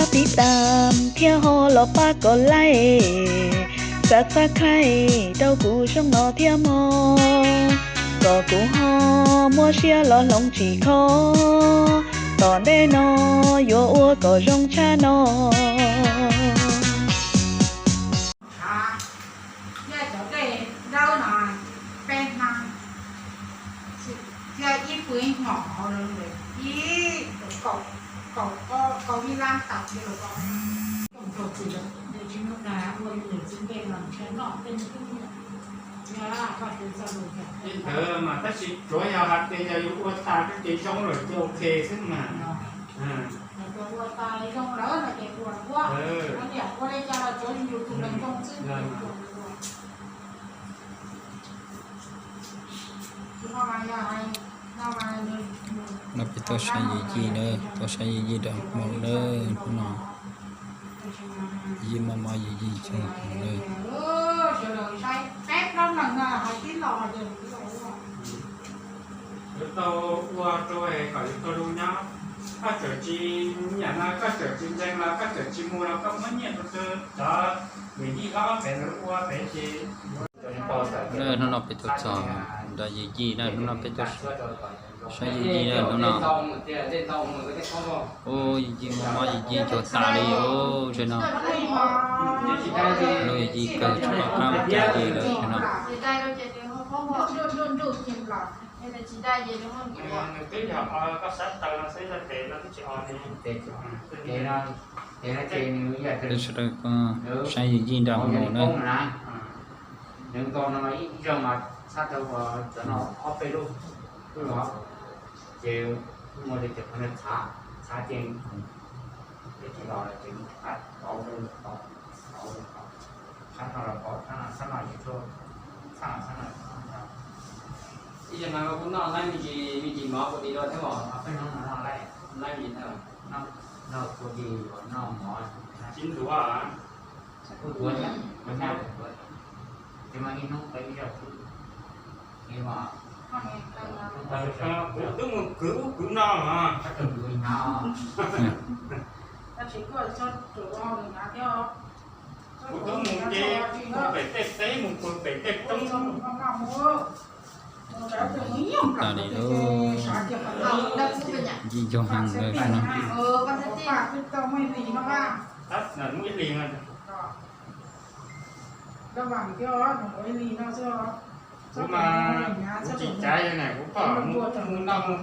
Pab tiv tas thiab ho los pab kom laij, subscribe rau kuv zoo no thiab mog, kom kuv ho muaj siab los hloov tsis kho, tom ntej no yuav ua kom zoo tshaj no. Thiab cov dej dawb no, peb hnab, thiab ib pw ib hmos hauv ib kaum, kaum ib lab tawm li los. Ib ntawd mas tab sis tsuav yog hais tias yog yus ua tas koj ces zoo lawm ces ok xwb mas. No peb tuaj saib Yim Yij na, tuaj saib Yim Yij nram hmo na, hnub no Yim Yij mob mob Yim Yij cog hmo na. Yuav tau ua rau kom yus tau zoo nyob, koj txawm tsis nyiam no, koj txawm tsis ntseeg los koj txawm tsis mus los koj muab nyiaj rau cov niam yij hlob pem lawv ua pem ces. Hnub no peb tuaj txog nram Yim Yij na, hnub no peb tuaj saib Yim Yij na, hnub no. Ub, Yim Yij mob mob Yim Yij cog tas li os, tam sim no lub Yim Yij kawg tsis pom qab mus cas li lawm tam sim no. Peb sawv daws saib Yim Yij nram hmo na. Nws nkaus no ib zaug mas txhab tau cov no ob peb lub, ces muaj li cov qhov no txhav, txhav ces peb tsis los ces mus txhav tau, tau, tau, txhab no los tau, txhab no, txhab no ces tuaj, txhab no, txhab no. Ib zaug mas kuv noj laib me ntsis, me ntsis mov kuv tis dua thiab os. Peb hnub no noj laib, laib me ntsis thiab. Noj, noj kuv tis, noj mov tsis ntuav. Kuv tuav thiab, kuv thiab, kuv tuav. Ces mas ib hnub peb ib zaug xwb. Kuv twb mus kwv ub kwv no mas. Kuv twb mus ces mus pem tej teb mus pem tej roob. Tas li lauj, Yim Yij cog heev lawm no. Tab muaj ib hlis no. Kuv mas kuv tsis cav li na, kuv pom mus noj mus